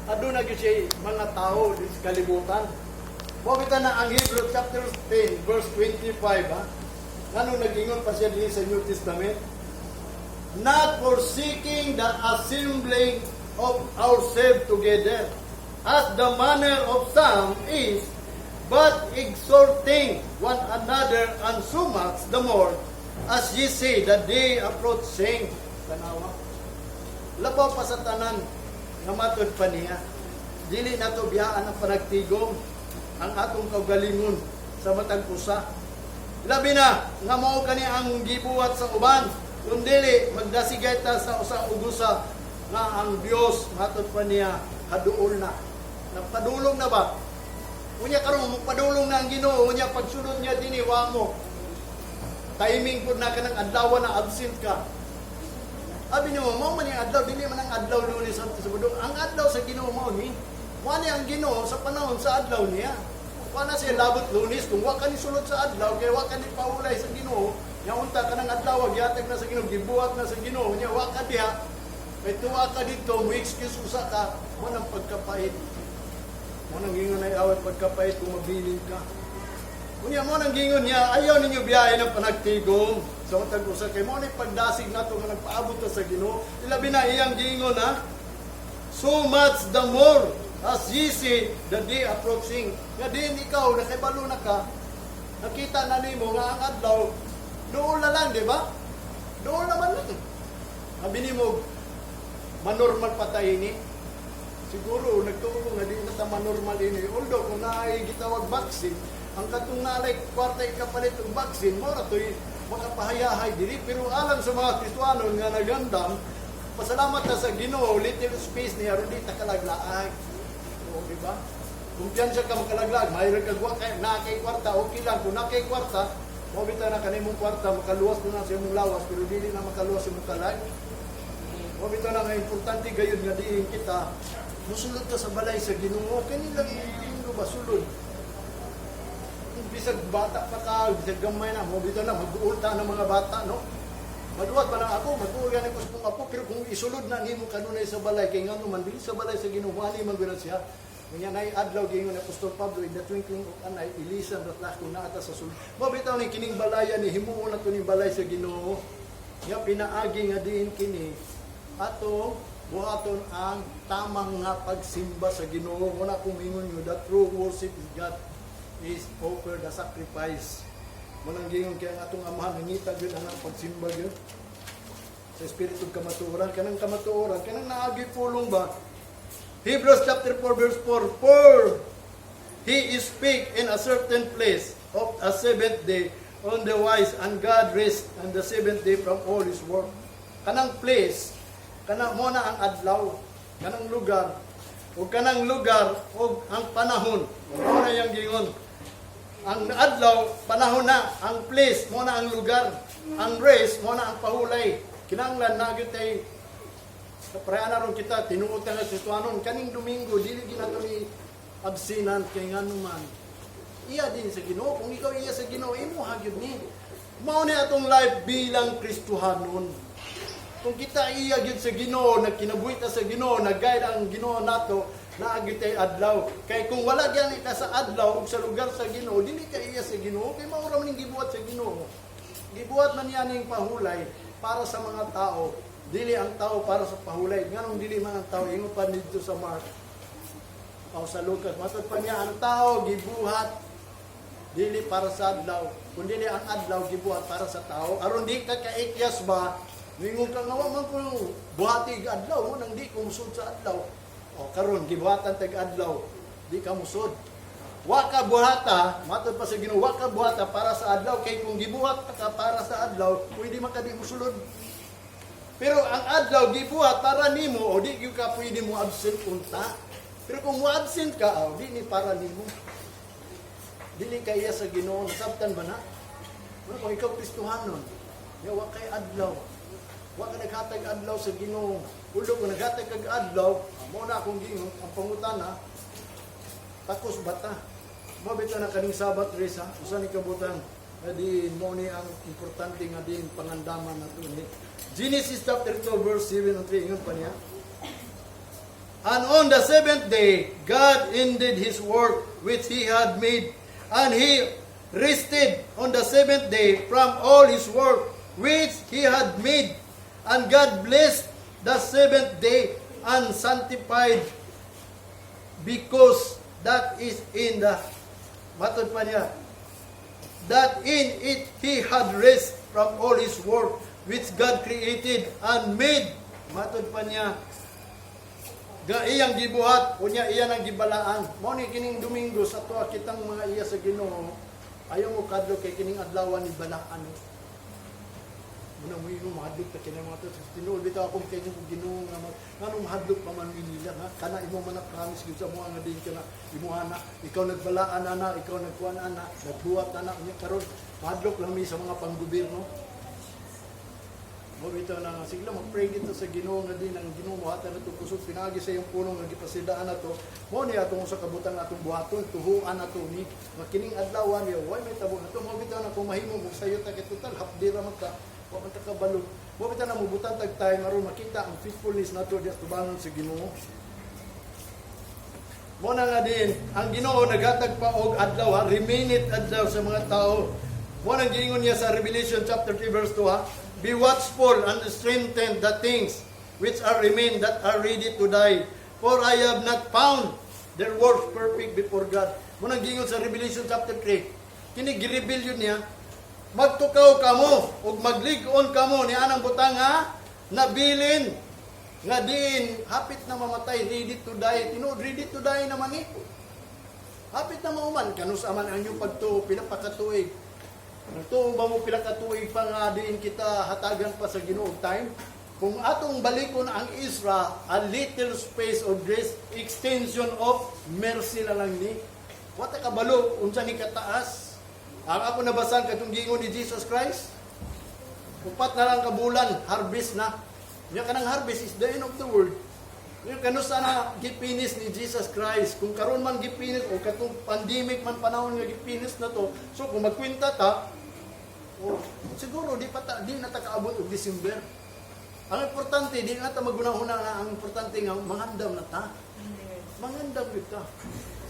Aduna gyud siya mga tao di sa kalibutan. Mao bitaw na ang Hebrews chapter 10 verse 25, ha. Ngano nag-ingon pa siya dinhi sa New Testament? "Not forsaking the assembling of ourselves together, as the manner of some is, but exhorting one another, and so much the more as ye see the day approaching." Tanawa. Labaw pa sa tanan nga matod pa niya, dili nato biyaan ang panagtigom, ang atong kaugalingon sa matag usa. Labi na nga mao kani ang gibuhat sa uban, kung dili magdasigay ta sa usa ug usa nga ang Dios, matod pa niya, haduol na. Nagpadulong na ba? Unya karon magpadulong na ang Ginoo, unya pagsulod niya dinhi, wa mo. Timing pud na kanang adlaw na absent ka. Abi nimo, mao man yung adlaw, dili man ang adlaw Lunes sa Sabado. Ang adlaw sa Ginoo mao ni. Mao ni ang Ginoo sa panahon sa adlaw niya. Wa na siya labot Lunes kung wa ka ni sulod sa adlaw kay wa ka ni paulay sa Ginoo. Nya unta kanang adlaw gihatag na sa Ginoo, gibuhat na sa Ginoo, nya wa ka diha. Kay tuwa ka dito, mo excuse usa ka, mo nang pagkapait. Mo nang gingon ay awat pagkapait kung mabilin ka. Unya mo nang gingon niya, ayaw ninyo biyahe ng panagtigom sa matag usa kay mo ni pagdasig nato nga nagpaabot ta sa Ginoo. Ilabi na iyang gingon, ha. "So much the more as ye see the day approaching." Nga din ikaw nakibalo na ka, nakita na nimo nga ang adlaw dool na lang, di ba? Dool naman lang. Sabi nimo, manormal pa tayo ni. Siguro, nagtuo ko nga di na ta manormal ini. Although, kung naay gitawag vaccine, ang katong nalay kwarta ikapalit og vaccine, mo ra to'y makapahayahay dili. Pero alang sa mga Kristuano nga nagandam, pasalamat ta sa Ginoo, little space niya aron di ta kalaglaag. Oo, di ba? Kumpiyansa ka makalaglag, mayroon kag wa kay na kay kwarta, okay lang kung na kay kwarta, mo bitaw na kanimong kwarta makaluwas na sa imong lawas pero dili na makaluwas sa imong kalag. Mo bitaw na nga importante gayud nga diin kita musulod ka sa balay sa Ginoo, kani lang Domingo ba sulod. Bisag bata pa ka, bisag gamay na, mo bitaw na mag-uulta ng mga bata, no? Maduwat pa na ako, mag-uul gani ko sa kong apo, pero kung isulod na nimo kanunay sa balay, kay ngano man, dili sa balay sa Ginoo, ani man gyud siya. Unya nay adlaw, giingon ni Apostol Pablo, "In the twinkling of an eye, ilisan ra ta kung naa ta sa sulod." Mo bitaw ni kining balaya ni himuon na to ning balay sa Ginoo. Nga pinaagi nga diin kini ato buhaton ang tamang nga pagsimba sa Ginoo. Muna kung ingon nyo, the true worship is God is offer the sacrifice. Mo nang gingon kay ang atong amahan nangita gyud ang pagsimba gyud sa espiritu kamatuoran, kanang kamatuoran, kanang naagi pulong ba. Hebrews chapter 4 verse 4: "For he is speak in a certain place of a seventh day on the wise, and God rest on the seventh day from all his work." Kanang place, kanang mo na ang adlaw, kanang lugar, ug kanang lugar ug ang panahon. Mo na yang gingon. Ang adlaw, panahon na, ang place, mo na ang lugar, ang rest, mo na ang pahulay. Kinahanglan na gyud tay sa na ron kita, tinuod ka nga Kristohanon, kaning Domingo, dili ginato ni absinan kay ngano man. Iya din sa Ginoo. Kung ikaw iya sa Ginoo, imo gyud ni. Mao ni atong life bilang Kristohanon. Kung kita iya gyud sa Ginoo, nagkinabuhi ta sa Ginoo, nag-guide ang Ginoo nato, naa gyud tay adlaw. Kay kung wala gyud ka sa adlaw ug sa lugar sa Ginoo, dili ka iya sa Ginoo kay mao ra man ning gibuhat sa Ginoo. Gibuhat man niya ning pahulay para sa mga tao, dili ang tao para sa pahulay. Nganong dili man ang tao? Ingon pa dito sa Mark o sa Lucas. Matod pa niya, ang tao gibuhat dili para sa adlaw, kundi ang adlaw gibuhat para sa tao. Aron di ka kaikyas ba, ningon ka nga wa man ko buhati adlaw, mo nang di ko musod sa adlaw. O karon gibuhatan tag adlaw, di ka musod. Wa ka buhata, matod pa sa Ginoo, wa ka buhata para sa adlaw kay kung gibuhat ka para sa adlaw, pwede man ka di musulod. Pero ang adlaw gibuhat para nimo o di gyud ka pwede mo absent unta. Pero kung mo absent ka, o di ni para nimo. Dili ka iya sa Ginoo, nasabtan ba na? Ano kung ikaw Kristohanon, ya wa kay adlaw. Wa ka naghatag adlaw sa Ginoo. Ulo kung naghatag kag adlaw, mo na akong gingon, ang pangutana, takos bata. Mo bitaw na kaning Sabbath rest, ha? Usa ni kabutan nga diin mo ni ang importante nga diin pangandaman nato ni. Genesis chapter 2 verse 7 and 3, ingon pa niya. And on the seventh day, God ended His work which He had made, and He rested on the seventh day from all His work which He had made. And God blessed the seventh day and sanctified because that is in the, matod pa niya, that in it He had rest from all His work which God created and made. Matod pa niya, ga iyang gibuhat, unya iya nang gibalaan. Mao ni kining Domingo sa tuwa kitang mga iya sa Ginoo, ayaw mo kadlo kay kining adlaw ni balaan. Muna mo ino mahadlok ta kini mga to. Tinuod bitaw akong kay ko Ginoo nga nganong mahadlok pa man nila nga kana imo man na promise gyud sa mo nga din kana imo ana, ikaw nagbalaan ana, ikaw nagkuan ana, nagbuhat ana, unya karon mahadlok lang mi sa mga panggobyerno. Mo bitaw na nga sige lang mag-pray dito sa Ginoo nga din ang Ginoo mohatag nato kusog pinaagi sa iyong pulong nga gipasidaan nato. Mo ni atong sa kabutang atong buhaton, tuhuan nato ni nga kining adlaw niya way may tabo nato. Mo bitaw na kung mahimo mo sayo ta kay total half day ra man ta, wa man ta kabalo. Mo bitaw na mubutan tag time aron makita ang faithfulness nato diya tubangon sa Ginoo. Mo na nga din, ang Ginoo naghatag pa og adlaw, ha, remaineth adlaw sa mga tao. Mo nang giingon niya sa Revelation chapter 3 verse 2, ha, "Be watchful and strengthen the things which are remain that are ready to die, for I have not found their works perfect before God." Mo nang giingon sa Revelation chapter 3. Kini gireveal yun niya, magtukaw kamo ug maglig-on kamo ni anang butang nga nabilin nga diin hapit na mamatay, ready to die. Tinuod, ready to die naman ni. Hapit na mauman kanus aman ang inyong pagtuo, pila pa ka tuig? Nagtuo ba mo pila ka tuig pa nga diin kita hatagan pa sa Ginoo og time? Kung atong balikon ang Isra, a little space of grace, extension of mercy na lang ni. Wa ta kabalo unsa ni kataas. Ang ako nabasan katong giingon ni Jesus Christ, 4 na lang ka bulan, harvest na. Nya kanang harvest is the end of the world. Nya kanusa na gipinis ni Jesus Christ? Kung karon man gipinis o katong pandemic man panahon nga gipinis na to, so kung magkwenta ta, oh, siguro di pa ta, di na ta kaabot og December. Ang importante, di na ta magunahuna nga, ang importante nga mangandam na ta. Mangandam gyud ta.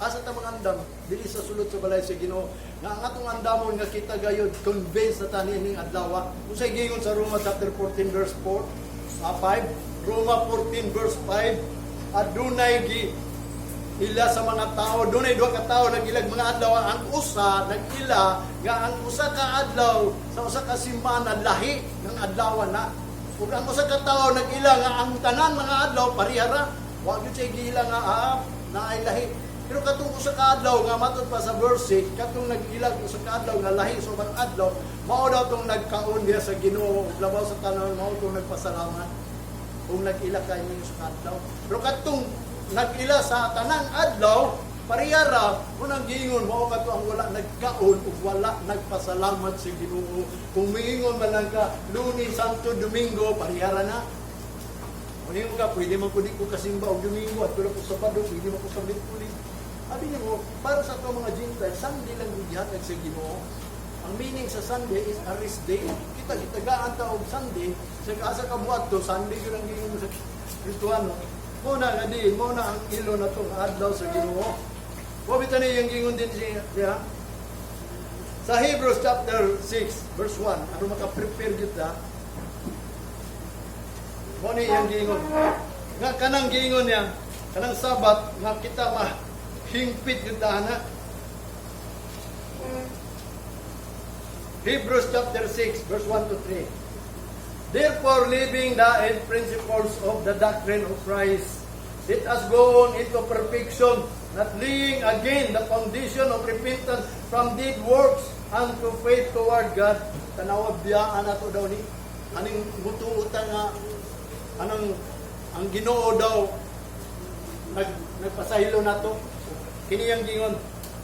Asa ta mangandam? Dili sa sulod sa balay sa Ginoo. Nga ang atong andamon nga kita gayod convince na ta niining adlaw. Unsay giingon sa Roma chapter 14 verse 4, 5? Roma 14 verse 5, adunay gi ila sa mga tao, dunay duha ka tawo nag-ilag mga adlaw. Ang usa nag-ila nga ang usa ka adlaw sa usa ka semana lahi ng adlaw na. Ug ang usa ka tawo nag-ila nga ang tanan mga adlaw parehara. Wa gyud siya giila nga naay lahi. Pero katong usa ka adlaw nga matod pa sa verse 6, katong nag-ilag usa ka adlaw nga lahi sa ubang adlaw, mao daw tong nagkaon diha sa Ginoo ug labaw sa tanan mao tong nagpasalamat kung nag-ila kay ninyo sa adlaw. Pero katong nag-ila sa tanang adlaw, parehara, unang giingon, mao kato ang wala nagkaon ug wala nagpasalamat sa Ginoo. Kung miingon man lang ka, Lunes, Santo, Domingo, parehara na. Kung ka, pwede man ko di ko kasimba og Domingo at ko Sabado, pwede man ko sa Miyerkules. Sabi niyo mo, para sa ato mga Gentile, Sunday lang gyud gihatag sa Ginoo. Ang meaning sa Sunday is a rest day. Kita gitagaan ta og Sunday, sa asa ka buhat to, Sunday gyud ang giingon sa Kristohano. Mo na nga di, mo na ang ilo na tong adlaw sa Ginoo. Wa bitaw ni yung giingon din siya diha. Sa Hebrews chapter 6 verse 1, aron maka-prepare gyud ta. Mo ni iyang giingon. Nga kanang giingon niya, kanang Sabat nga kita mahingpit gyud ta ana. Hebrews chapter 6 verse 1 to 3. "Therefore, leaving the principles of the doctrine of Christ, let us go on into perfection, not laying again the foundation of repentance from dead works unto faith toward God." Tanawa, biyaan nato daw ni aning mutuo ta nga anang ang Ginoo daw nagpasaylo nato. Kini ang gingon.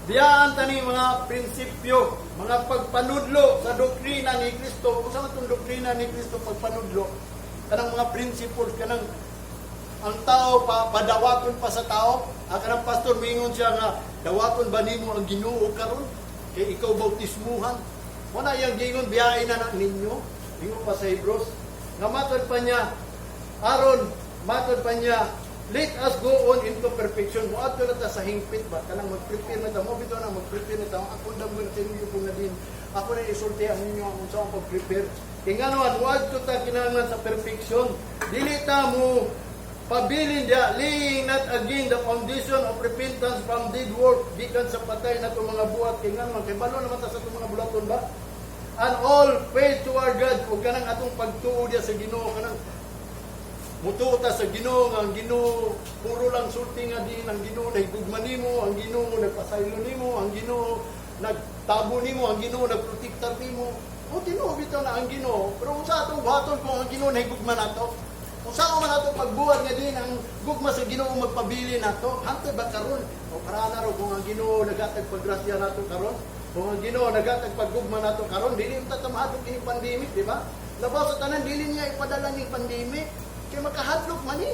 Biyaan ta ni mga prinsipyo, mga pagpanudlo sa doktrina ni Kristo. Unsa man tong doktrina ni Kristo, pagpanudlo? Kanang mga principles, kanang ang tao pa padawaton pa sa tao. Ang kanang pastor mingon siya nga dawaton ba nimo ang Ginoo karon kay ikaw bautismuhan? Wala iyang gingon, biyain na na ninyo. Ingon pa sa Hebrews. Nga matod pa niya, aron matod pa niya, Let us go on into perfection. Moadto na ta sa hingpit ba? Kanang mag-prepare na ta. Mo bitaw na mag-prepare na ta. Ako damo na tinyo ko nga din. Ako na isulti ang inyo ang unsa ang pag-prepare. Kay ngano man moadto ta kinahanglan sa perfection. Dili ta mo pabilin dia, laying not again the foundation of repentance from dead work, gikan sa patay na itong mga buhat, kay ngano man kay balo naman ta sa itong mga bulaton ba, and all faith toward God, ug kanang atong pagtuo diya sa Ginoo, kanang mutuo ta sa Ginoo nga ang Ginoo puro lang sulti nga din ang Ginoo nahigugma nimo, ang Ginoo nagpasaylo nimo, ang Ginoo nagtabo nimo, ang Ginoo nagprotektar nimo. O tinuo bitaw na ang Ginoo, pero unsa atong buhaton kung ang Ginoo nahigugma nato? Unsa man ato pagbuhat nga din ang gugma sa Ginoo magpabili nato hantod ba karon o para na ro? Kung ang Ginoo naghatag paggrasya nato karon, kung ang Ginoo naghatag paggugma nato karon, dili unta ta mahadlok ini pandemic, di ba? Labaw sa tanan, dili niya ipadala ning pandemic kay makahadlok man ni.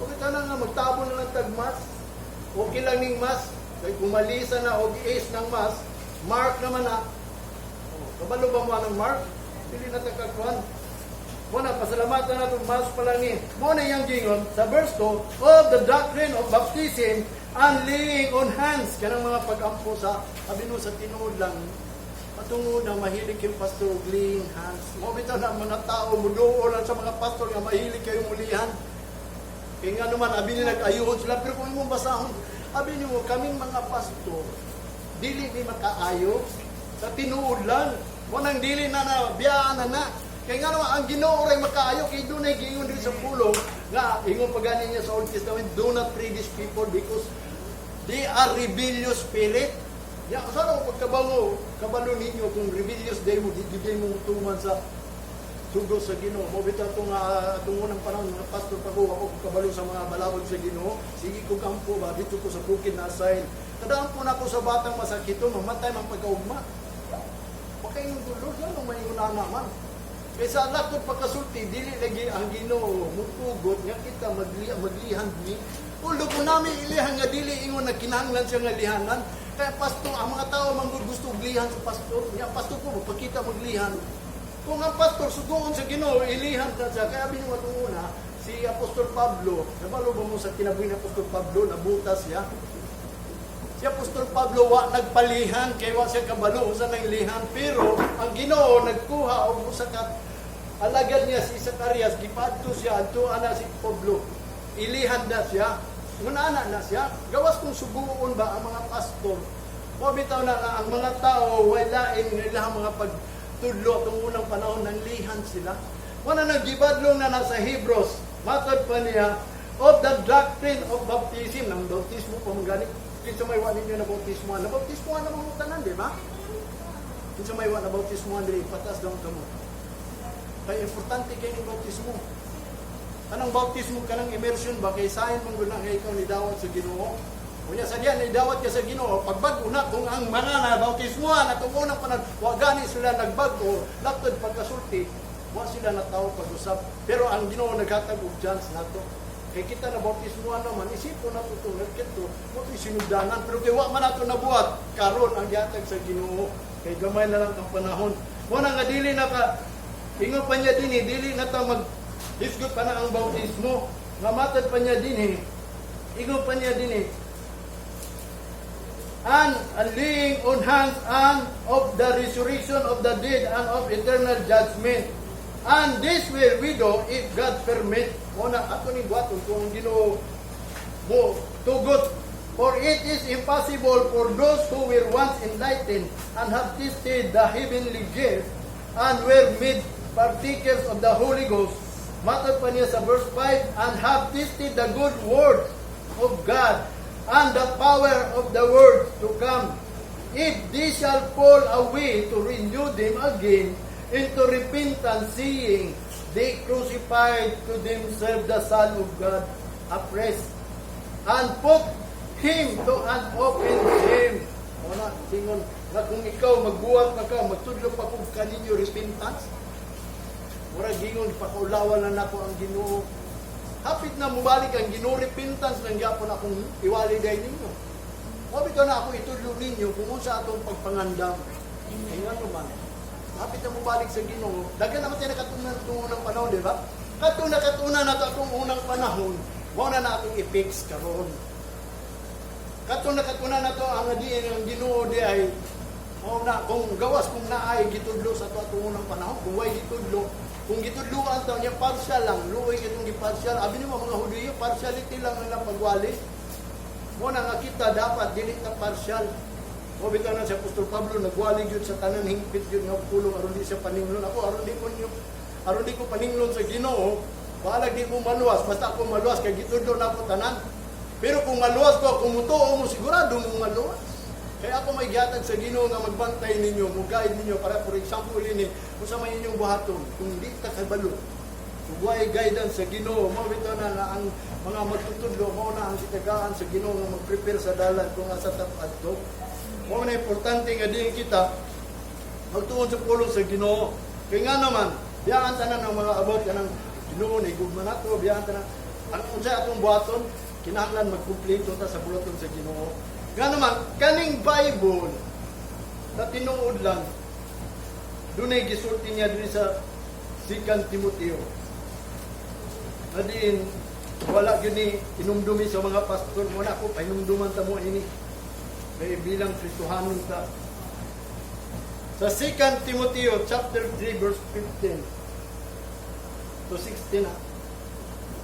Okay tanan nga magtabo na lang tag mask. Okay lang ning mask kay kumalisa na og ace ng mask, mark naman na. Oh, kabalo ba mo anong mark? Dili na ta kakuan. Mo na pasalamatan nato mask pa lang ni. Mo na iyang gingon sa verse 2 of the doctrine of baptism and laying on hands, kanang mga pag-ampo sa abi no sa tinuod lang patungod na mahilig kay pastor og laying hands. Mo bitaw na mga tao muduol lang sa mga pastor nga mahilig kayo mulihan. Kaya nga naman, abi nila nag-ayuhon sila. Pero kung imong basahon, abi nimo kaming mga pastor, dili ni makaayo. Sa tinuod lang. Mo nang dili na na, biyaan na na. Kaya nga naman, ang Ginoo ray makaayo, kay dunay giingon diri sa pulong, nga, ingon pa gani niya sa Old Testament, "Do not pray these people because they are rebellious spirit." Ya, sana ko pagkabango, kabalo ninyo kung rebellious day mo, di di mo tuman sa sugo sa Ginoo. Mo bitaw itong atong unang panahon mga pastor pa ko, ako kabalo sa mga balabag sa Ginoo. Sige ko kampo ba dito ko sa bukid na assign. Kadaan po na ako sa batang masakito, mamatay man pagkaugma. Pakaingon ko, "Lord, ano may na man?" Kaysa lakod pagkasulti, dili lagi ang Ginoo mutugot nga kita maglihan ni. Although kung namin ilihan nga dili ingon na kinahanglan siya nga lihanan, kaya pastor, ang mga tao man gud gusto og lihan sa pastor. Nya pastor ko magpakita maglihan. Kung ang pastor sugoon sa Ginoo, ilihan ta siya. Kaya binuhat una, si Apostol Pablo, nabalo ba mo sa kinabuhi ni Apostol Pablo, nabutas siya. Si Apostol Pablo wa nagpalihan kay wa siya kabalo sa nang lihan, pero ang Ginoo nagkuha og usa ka alagad niya, si Zacarias, gipadto siya adto ana si Pablo, ilihan na siya, ngunana na siya. Gawas kung suguon ba ang mga pastor mo bitaw na nga ang mga tao wala in ilang mga pagtudlo atong unang panahon nang lihan sila. Wala nang gibadlong na nasa Hebrews, matod pa niya of the doctrine of baptism, ng bautismo pa man gani. Kinsa may wa ninyo na bautismo? Na bautismo na mga tanan, di ba? Kinsa may wa na bautismo diri, patas daw kamo. Kay importante kay ning bautismo. Kanang bautismo, kanang immersion ba, kay sign man gud na nga ikaw ni dawat sa Ginoo. Unya sa diyan ni dawat ka sa Ginoo, pagbag-o na kung ang mga na bautismohan atong unang panahon, wa gani sila nagbag-o, laktod pagkasulti, wa sila natawo pag-usab. Pero ang Ginoo naghatag og chance nato. Kay kita na bautismohan naman, isipon nato itong nagkito, mo ito'y sinugdanan. Pero kay wa man nato nabuhat, karon ang gihatag sa Ginoo. Kay gamay na lang ang panahon. Mo na nga dili na ka, ingon pa niya dinhi, dili na ta mag hisgot pa na ang bautismo. Nga matod pa niya dinhi, ingon pa niya dinhi, and a laying on hands and of the resurrection of the dead and of eternal judgment. And this will we do if God permit. Mo na ato ni buhaton kung ang Ginoo mo tugot. For it is impossible for those who were once enlightened and have tasted the heavenly gift and were made partakers of the Holy Ghost. Matod pa niya sa verse 5, and have tasted the good word of God and the power of the world to come. If they shall fall away, to renew them again into repentance, seeing they crucified to themselves the Son of God afresh and put him to an open shame. O na, singon, na kung ikaw magbuhat pa ka, magtudlo pa kung kaninyo repentance, mura gingon, pakaulawan na nako ang Ginoo. Hapit na mubalik ang Ginoo, repentance nang gyapon akong iwali day ninyo. Mo bitaw na ako itudlo ninyo kung unsa atong pagpangandam. Kay nga naman, hapit na mubalik sa Ginoo. Daghan naman tayo nakatunan itong unang panahon, di ba? Katong nakatunan na atong unang panahon, Mao na na atong i-fix karon. Katong nakatuna na to ang diin ang Ginoo di ay mao na kung gawas kung naay gitudlo sa ato atong unang panahon, kung way gitudlo, kung gitudloan ta niya, partial lang, luoy kitong gi-partial. Abi nimo mga Hudiyo, partiality lang ang pagwali. Mo na nga kita dapat dili ta partial. Mo bitaw na si Apostol Pablo, nagwali gyud sa tanan, hingpit gyud nga pulong aron di siya paninglon. Ako, aron di ko paninglon sa Ginoo, bahalag di mo maluwas, basta ako maluwas kay gitudlo na ako tanan. Pero kung maluwas ko, kung mutuo mo, sigurado mong maluwas. Kaya ako may gihatag sa Ginoo nga magbantay ninyo, mo guide ninyo para, for example ini, kung sa may inyong buhaton, kung di ta kabalo, kung way guidance sa Ginoo, mao bitaw na, na ang mga magtutudlo, mao na ang gitagaan sa Ginoo nga mag-prepare sa dalan kung asa ta adto. Mao na importante nga diin kita magtuon sa pulong sa Ginoo. Kaya nga naman, biyaan tanan ang mga about kanang Ginoo na gugma nato, biyaan tanan. Ang unsay atong buhaton, kinahanglan magkumpleto ta sa buluhaton sa Ginoo. Nga naman, kaning Bible na tinuod lang, dunay gisulti niya diri sa 2 Timoteo. Na diin, wala gyud ni inumdumi sa mga pastor mo na ako, pahinumduman ta mo ini. Kay bilang Kristohanon ta. Sa 2 Timoteo chapter 3 verse 15 to 16 na.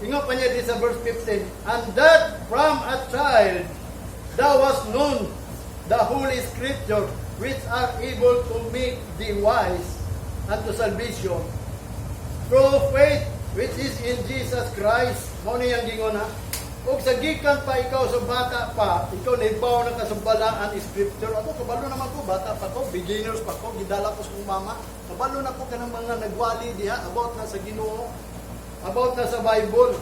Ingon pa niya di sa verse 15, "And that from a child thou hast known the holy scripture, which are able to make thee wise unto salvation through faith which is in Jesus Christ." Mao ni ang gingon ha. Ug sa gikan pa ikaw sa bata pa, ikaw nahibaw na ka sa balaan scripture. Ako, kabalo naman ko, bata pa ko, beginners pa ko, gidala ko sa kong mama. Kabalo na ko kanang mga nagwali diha about na sa Ginoo, about na sa Bible.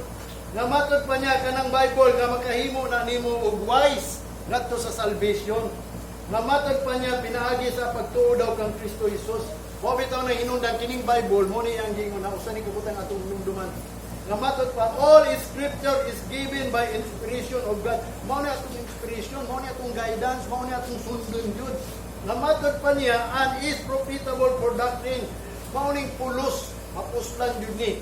Nga matod pa niya kanang Bible nga makahimo na nimo og wise ngadto sa salvation. Nga matod pa niya pinaagi sa pagtuo daw kang Kristo Jesus. Wa bitaw na hinungdan kining Bible mo ni ang gingon na usa ni kabutang atong hinumduman. Nga matod pa, all scripture is given by inspiration of God. Mao ni atong inspiration, mao ni atong guidance, mao ni atong sundon jud. Nga matod pa niya, and is profitable for doctrine. Mao ning pulos, mapuslan jud ni.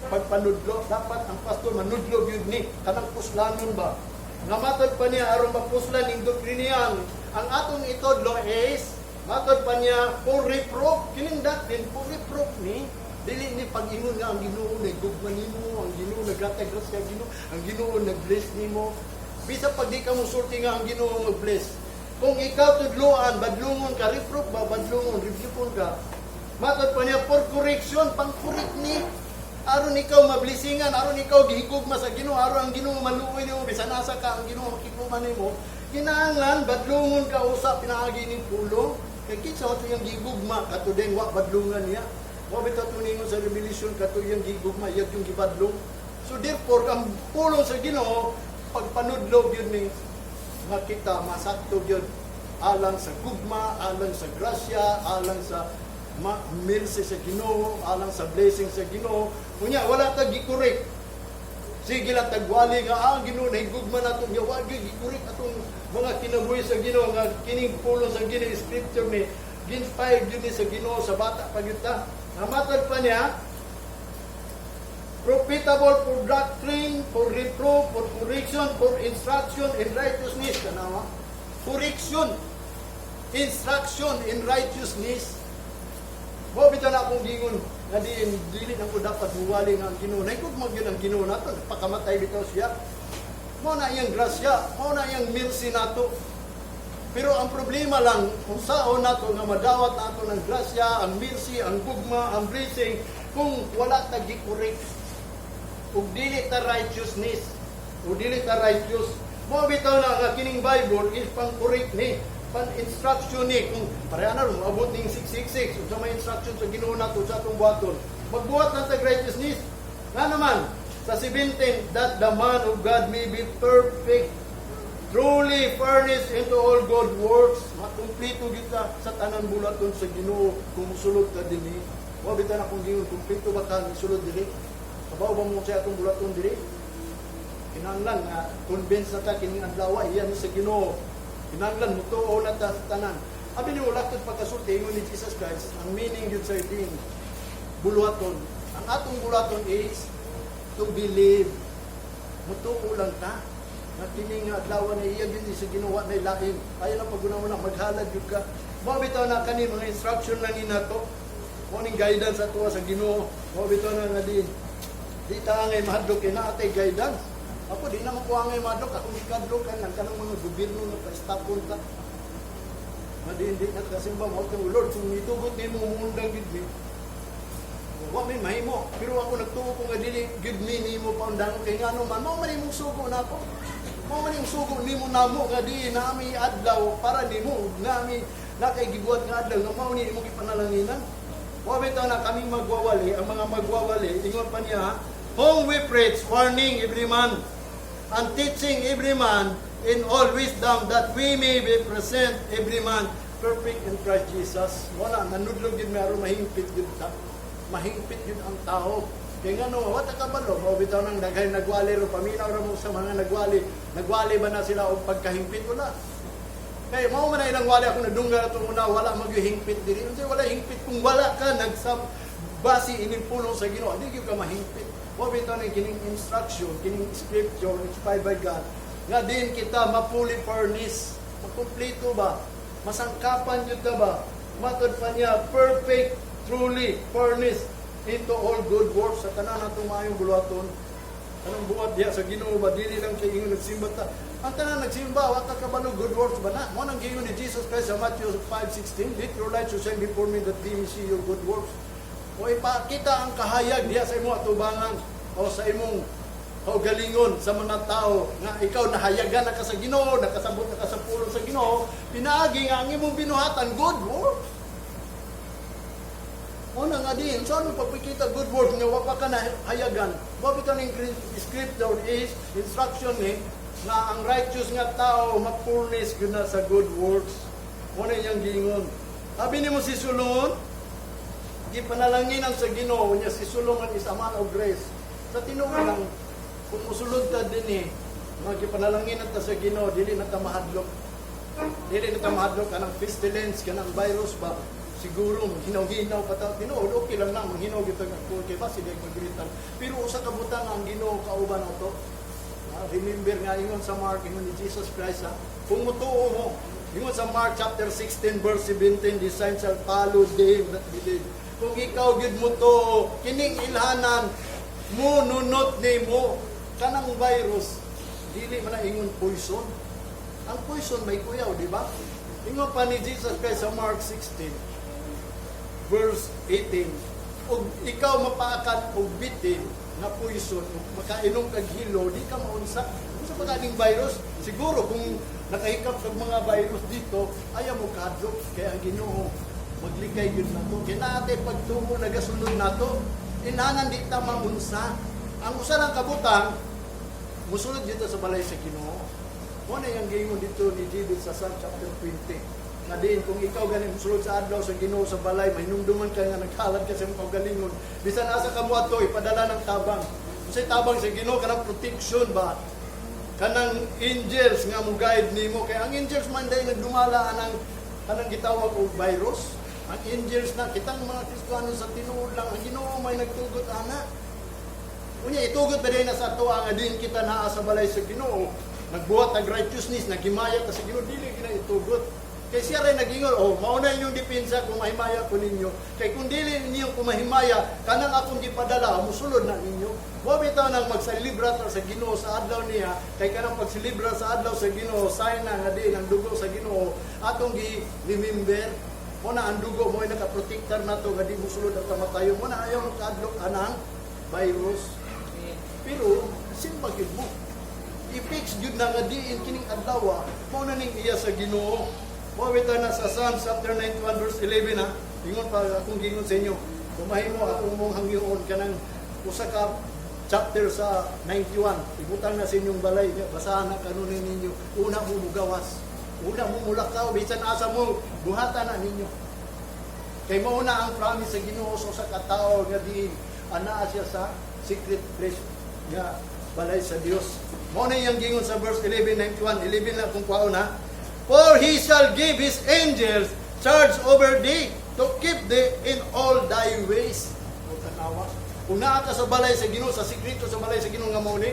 Pagpanudlo, dapat ang pastor manudlo jud ni kanang puslanon ba. Nga matod pa niya aron mapuslan ning doktriniyan. Ang atong itudlo is matod pa niya for reproof, kining doctrine for reproof ni, dili ni pag-ingon nga ang Ginoo nagugma nimo, ang Ginoo naghatag grasya, Ginoo, ang Ginoo nag-bless nimo. Bisa pag di ka mo sulti nga ang Ginoo mag-bless. Kung ikaw tudloan, badlungon ka, reproof ba, badlungon, rebuke ka. Matod pa niya for correction, pang-correct ni. Aron ikaw mablisingan, aron ikaw gihigugma sa Ginoo, aron ang Ginoo maluoy nimo, bisan asa ka, ang Ginoo makigugma nimo. Kinahanglan badlungon ka usa pinaagi ning pulong. Kay kinsa ato iyang gigugma kato din wa badlungan niya? Wa bitaw tuningon sa Revelation kato iyang gigugma, iyang yung gibadlong. So therefore, ang pulong sa Ginoo pagpanudlo gyud ni makita masakto gyud alang sa gugma, alang sa grasya, alang sa mercy sa Ginoo, alang sa blessing sa Ginoo. Unya wala ta gi-correct. Sige lang tagwali nga ah, ang Ginoo nahigugma nato nya wa gyud gi-correct atong mga kinabuhi sa Ginoo nga kining pulong sa Ginoo, scripture ni ginspired gyud ni sa Ginoo sa bata pa gyud ta. Namatod pa niya, profitable for doctrine, for reproof, for correction, for instruction in righteousness. Kanawa? Correction, instruction in righteousness. Mo bitaw na akong gingon nga diin dili na ko dapat muwali nga ang Ginoo. Nahigugma gyud ang Ginoo nato, nagpakamatay bitaw siya. Mao na iyang grasya, mao na iyang mercy nato. Pero ang problema lang, kung saon nato nga madawat nato ng grasya, ang mercy, ang gugma, ang blessing, kung wala ta gi-correct ug dili ta righteousness, ug dili ta righteous. Mo bitaw na nga kining Bible is pang correct ni, pan instruction ni. Kung pareha na ron moabot ning 666, unsa may instruction sa Ginoo nato sa atong buhaton, magbuhat lang tag righteousness. Nga naman sa 17, "That the man of God may be perfect, truly furnished into all good works." Makumpleto gyud ka sa tanan buluhaton sa Ginoo kung musulod ka dinhi. Wa bitaw na kung gingon, kumpleto ba ka sulod diri? Kabaw ba mo sa atong buluhaton diri? Kinahanglan nga convince na ta kining adlaw iyan ni sa Ginoo. Kinahanglan mutuo na ta sa tanan. Abi ni wala pagkasulti, ingon ni Jesus Christ, ang meaning gyud sa iting buluhaton. Ang atong buluhaton is to believe. Mutuo lang ta. Nga kini nga adlaw na iya gyud ni sa Ginoo na lain. Ayaw lang pag-una maghalad gyud ka. Mao bitaw na kani mga instruction lang ni nato. Mao ning guidance ato sa Ginoo. Mao bitaw na nga di di ta angay mahadlok kay naa tay guidance. Ako, di naman ko angay mahadlok. Akong gikadlokan lang kanang mga gobyerno nga pa-stopon ta. Nga di hindi na kasimba mo kay Lord, kung itugot nimo, muundang gid mi. Wa may mahimo, pero ako nagtuo ko nga dili gid mi nimo paundangon kay ngano man mao man imong sugo nako. Mao man imong sugo nimo namo nga di nami adlaw para nimo nami nakay gibuhat nga adlaw nga mao ni imong gipanalanginan. Wa bitaw na kaming magwawali, ang mga magwawali, ingon pa niya, "Whom we preach, warning every man and teaching every man in all wisdom, that we may be present every man perfect in Christ Jesus." Wala, nanudlog din meron, mahingpit yun ta. Mahingpit yun ang tao. Kaya nga no, wala ka balo, mao bitaw nang daghay nagwali ro, paminaw ra mo sa mga nagwali. Nagwali ba na sila og pagkahingpit? Wala. Kaya mao man na ilang wali, ako nadunggan atong una, wala magyuhingpit diri. Unsa wala hingpit kung wala ka nagsab basi ining pulong sa Ginoo, di gyud ka mahingpit. Wa bitaw ni kining instruction, kining scripture inspired by God nga din kita ma-fully furnished, makumpleto ba? Masangkapan jud ta ba? Matod pa niya, perfect, truly furnished into all good works, sa tanan natong maayong buluhaton. Anong buhat diha sa Ginoo ba, dili lang kay ingon nagsimba ta. Ang tanan nagsimba, wa ka kabalo good works ba na? Mo nang giingon ni Jesus Christ sa Matthew 5:16, "Let your light so shine before men that they may see your good works." O ipakita ang kahayag diha sa imong atubangan o sa imong kaugalingon sa mga tao nga ikaw nahayagan na ka sa Ginoo, nakasabot na ka sa pulong sa Ginoo, pinaagi nga ang imong binuhatan good works. Una nga din, so ano pagpikita good work nga wa pa ka nahayagan? Wa bitaw ning scripture is instruction ni nga ang righteous nga tao ma-furnish gyud na sa good works. Mo na iyang giingon. Sabi nimo si Solomon, gipanalanginan sa Ginoo niya, si Solomon is a man of grace. Sa tinuod lang, kung musulod ta din eh, mga gipanalanginan ta sa Ginoo, dili na ta mahadlok. Dili na ta mahadlok kanang pestilence, kanang virus ba? Siguro maghinaw-hinaw pa ta. Tinuod, okay lang na manghinaw gyud nga kay ba sige magritan. Pero usa ka butang, ang Ginoo kauban nato. Remember nga ingon sa Mark, ingon ni Jesus Christ ha, kung mutuo mo, ingon sa Mark chapter 16 verse 17, "The signs shall follow them that believe." Kung ikaw gyud mutuo, kining ilhanan mo nunot nimo kanang virus, dili man na ingon poison. Ang poison may kuyaw, di ba? Ingon pa ni Jesus Christ sa Mark 16 verse 18, ug ikaw mapaakan og bitin nga poison, ug makainom kag hilo, di ka maunsa. Unsa pa kaning virus? Siguro kung nakahikap kag mga virus dito, ayaw mo kadlok kay ang Ginoo maglikay gyud nato. Kay naa tay pagtuo nagasunod nato. Inanan di ta maunsa. Ang usa lang kabutang, musulod dito sa balay sa Ginoo. Mo na yung giingon dito ni David sa Psalm chapter 20. Nga din, kung ikaw gani musulod sa adlaw sa Ginoo sa balay, mahinumduman ka nga naghalad ka sa imong kaugalingon. Bisan asa ka moadto, ipadala ng tabang. Unsay tabang sa Ginoo? Kanang protection ba? Kanang angels nga mo guide nimo, kay ang angels man day nagdumala anang kanang gitawag og virus. Ang angels na kitang mga Kristiyano, sa tinuod lang, ang Ginoo may nagtugot ana. Unya itugot ba din na sa atoa nga din kita naa sa balay sa Ginoo, nagbuhat ang righteousness, naghimaya ta sa Ginoo, dili gina itugot. Kay siya rin nagingon, "Oh, mao na inyong depensa kung mahimaya ko ninyo. Kay kung dili ninyo ko mahimaya, kanang akong gipadala, musulod na ninyo." Wa bitaw nang magselebra ta sa Ginoo sa adlaw niya, kay kanang pagselebra sa adlaw sa Ginoo, sign na nga din ang dugo sa Ginoo atong gi-remember. Mo na ang dugo mo ay nakaprotektar nato nga di musulod ang kamatayon. Mo na ayaw kadlok anang virus. Pero simba gyud mo. I-fix gyud na nga diin kining adlaw, mao na ning iya sa Ginoo. Mo bitaw na sa Psalms chapter 91 verse 11 ha. Ingon pa akong gingon sa inyo. Kumahimo akong mong hangyoon kanang usa ka chapter sa 91. Ibutang na sa inyong balay, basahan na kanunin ninyo. Una mo mugawas. Una mo mulakaw, bisan asa mo, buhatan na ninyo. Kay mao na ang promise sa Ginoo sa usa ka tawo nga diin anaa siya sa secret place nga balay sa Dios. Mao na iyang gingon sa verse 11, 91, 11 na kung kuwaon ha. "For he shall give his angels charge over thee to keep thee in all thy ways." O tanawa. Kung naa ka sa balay sa Ginoo, sa sekreto sa balay sa Ginoo nga mao ni,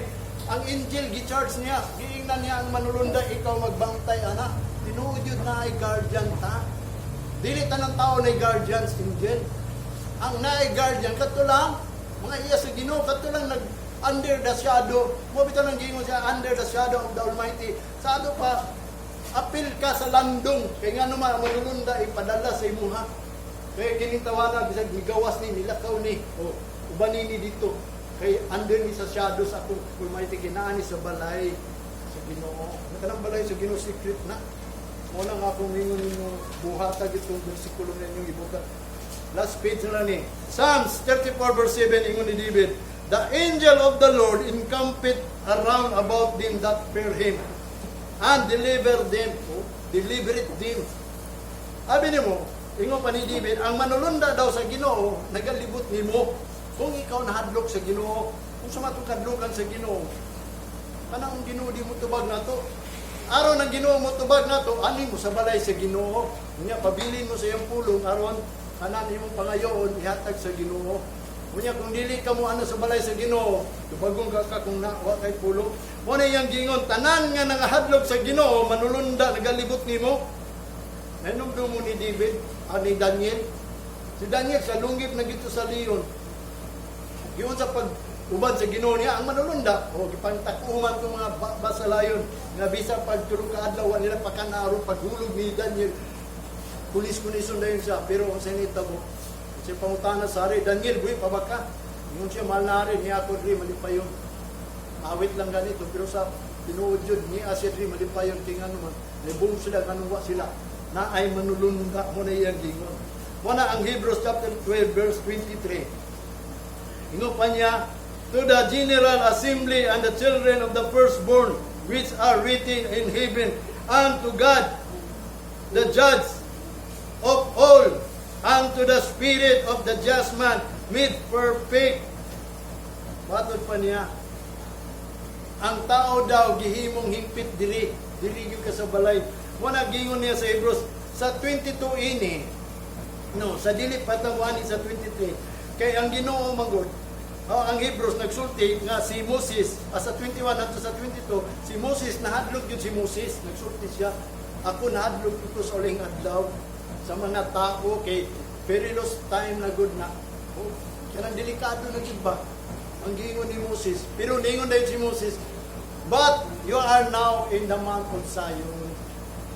Ang angel gi-charge niya, giingnan niya ang manulunda, "Ikaw magbantay ana." Tinuod yun na ay guardian ta. Dili tanang tao na guardians angel. Ang naay guardian kadto lang mga iya sa Ginoo, kadto lang nag under the shadow. Mo bitaw nang giingon siya, "Under the shadow of the Almighty." Sa ato pa apil ka sa landong kay ngano man ang manulunda ipadala sa imuha. Kaya kining tawana bisag migawas ni, nilakaw ni o uban ni dito kay under ni sa shadow sa akong Almighty, kinaan ni sa balay sa Ginoo. Kanang balay sa Ginoo, secret na. Mo lang akong ningon ninyo, buhata itong bersikulo na inyong ibuka. Last page na lang ni. Psalms 34 verse 7, ingon ni David, "The angel of the Lord encampeth around about them that fear Him and deliver them." Oh, deliver them. Abi nimo, ingon pa ni David, ang manulunda daw sa Ginoo nagalibot nimo. Kung ikaw nahadlok sa Ginoo, kung sa matong kadlukan sa Ginoo, kanang Ginoo di mo tubag nato. Aron ang Ginoo mo tubag nato, ani mo sa balay sa Ginoo. Unya pabilin mo sa iyang pulong aron kanan imong pangayoon ihatag sa Ginoo. Unya kung dili ka mo ano sa balay sa Ginoo, tubagon ka ka kung na wa kay pulong. Mo na iyang gingon, tanan nga nangahadlok sa Ginoo, manulunda nagalibot nimo. Nahinumdum mo ni David, ni Daniel. Si Daniel sa lunggip na gito sa leon. Giun sa pag uban sa Ginoo niya ang manulunda o gipantakuman ko mga ba sa layon nga bisa pag 3 ka adlaw wa nila pakan-aron, paghulog ni Daniel, pulis kunison dayon siya. Pero ang sinita mo siya, pangutana sa hari, "Daniel, buhi pa ba ka?" Ingon siya, "Mahal na hari, niya ako diri malipayon." Awit lang ganito, pero sa tinuod yun niya siya diri malipayon kay ngano man naibong sila kanang wa sila na ay manulunda. Mo na iyang gingon. Mo na ang Hebrews chapter 12 verse 23. Ingon pa niya, "To the general assembly and the children of the firstborn, which are written in heaven, and to God, the judge of all, and to the spirit of the just man made perfect." Matod pa niya, ang tao daw gihimong hingpit diri, diri gyud ka sa balay. Mo na gingon niya sa Hebrews sa 22 ini, no, sa dili patawani sa 23. Kay ang Ginoo manggod, oh, ang Hebrews nagsulti nga si Moses, sa 21 hanto sa 22, si Moses nahadlok yun si Moses, nagsulti siya, "Ako nahadlok ito sa uling adlaw sa mga tao kay perilous time na gud na." Oh, kanang delikado na gid ba? Ang giingon ni Moses. Pero ningon dayon si Moses, "But you are now in the Mount of Zion."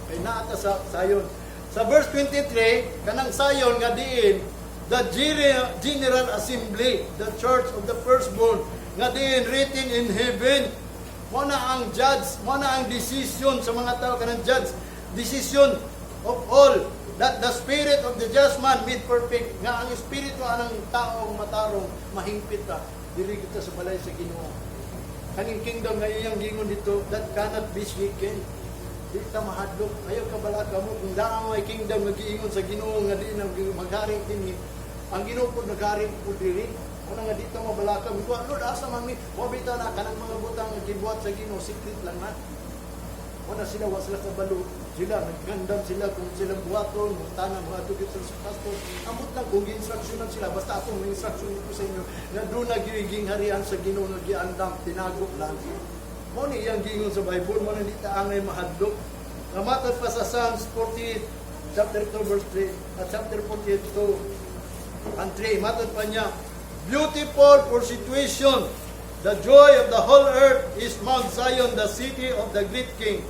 Kay naa ta sa Zion. Sa verse 23, kanang Zion nga diin, the general assembly, the church of the firstborn, nga diin written in heaven. Mo na ang judge, mo na ang decision sa mga tao, kanang judge, decision of all, that the spirit of the just man made perfect, nga ang espiritu anang taong matarong mahingpit ta, diri kita sa balay sa Ginoo. Kaning kingdom nga iyang gingon dito, that cannot be shaken. Di ta mahadlok. Ayaw ka balaka mo kung daan may kingdom nga giingon sa Ginoo nga di na maghari dinhi. Ang Ginoo pud naghari pud diri. Una nga dito mabalaka mo, "Lord, asa man mi?" Mo bitaw na kanang mga butang nga gibuhat sa Ginoo, secret lang na. Wala sila, wa sila kabalo. Sila, naggandam sila kung silang buhaton, mga tanan, mga tugit sa pastor. Ambot lang kung gi-instructionan sila, basta ako may instruction ko sa inyo, nga doon nagiging harian sa Ginoo nga giandam, tinago lang. Mo ni iyang gingon sa Bible, mo na di ta angay mahadlok. Nga matod pa sa Psalms 48, chapter 2 verse 3, at chapter 48, 2 and 3, matod pa niya, "Beautiful for situation, the joy of the whole earth is Mount Zion, the city of the great King.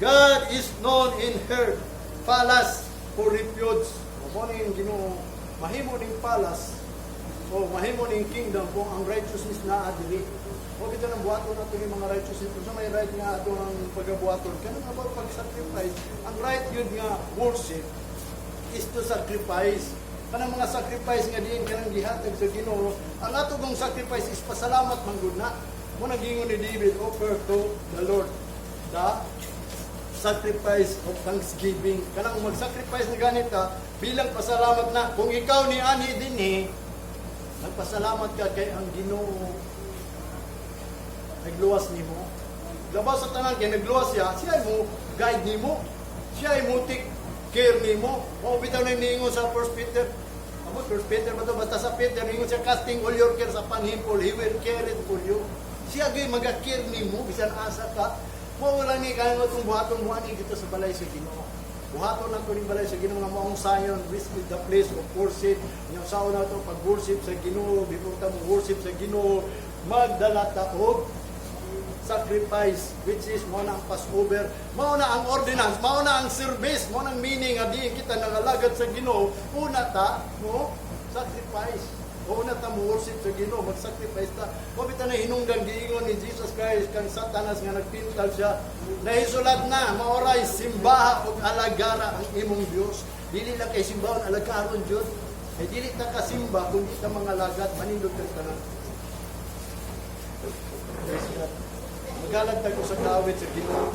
God is known in her, palace for refuge." Mo ni yung Ginoo, mahimo ning palace, o mahimo ning kingdom kung ang righteousness naa diri. O bitaw nang buhaton nato yung mga righteousness, kung sa may right nga ato ang pagabuhaton, kanang about pag-sacrifice, ang right yun nga worship is to sacrifice. Kanang mga sacrifice nga diin kanang gihatag sa Ginoo, ang ato kong sacrifice is pasalamat man gud na. Mo nang gingon ni David, "Offer to the Lord the sacrifice of thanksgiving." Kanang mag-sacrifice na ganita bilang pasalamat na kung ikaw ni ani dinhi, nagpasalamat ka kay ang Ginoo nagluwas nimo. Labaw sa tanan kay nagluwas siya, siya ay mo guide nimo. Siya ay mo take care nimo. Mao bitaw na niingon sa First Peter. Amo First Peter ba to? Basta sa Peter ningon siya, "Casting all your cares upon Him, for He will care it for you." Siya gyud maga-care nimo bisan asa ka. Mao lang ni kaya itong buhaton mo ani dito sa balay sa Ginoo. Buhaton nato ning balay sa Ginoo nga maong Zion, which is the place of worship. Nya usaon nato pag-worship sa Ginoo, before ta mo worship sa Ginoo, magdala ta og sacrifice, which is mao na ang Passover, mao na ang ordinance, mao na ang service, mao na ang meaning nga diin kita nangalagad sa Ginoo, una ta mo sacrifice. Una ta mo worship sa Ginoo, mag-sacrifice ta. Mao bitaw na hinungdan giingon ni Jesus Christ kang Satanas nga nagpintal siya, "Nahisulat na, maoray simbaha ug alagara ang imong Dios." Dili lang kay simbahon, alagaron jud. Kay dili ta kasimba kung di ta mga alagad, manindot kang tanan. Praise God. Magalag tayo sa kawit sa Ginoo.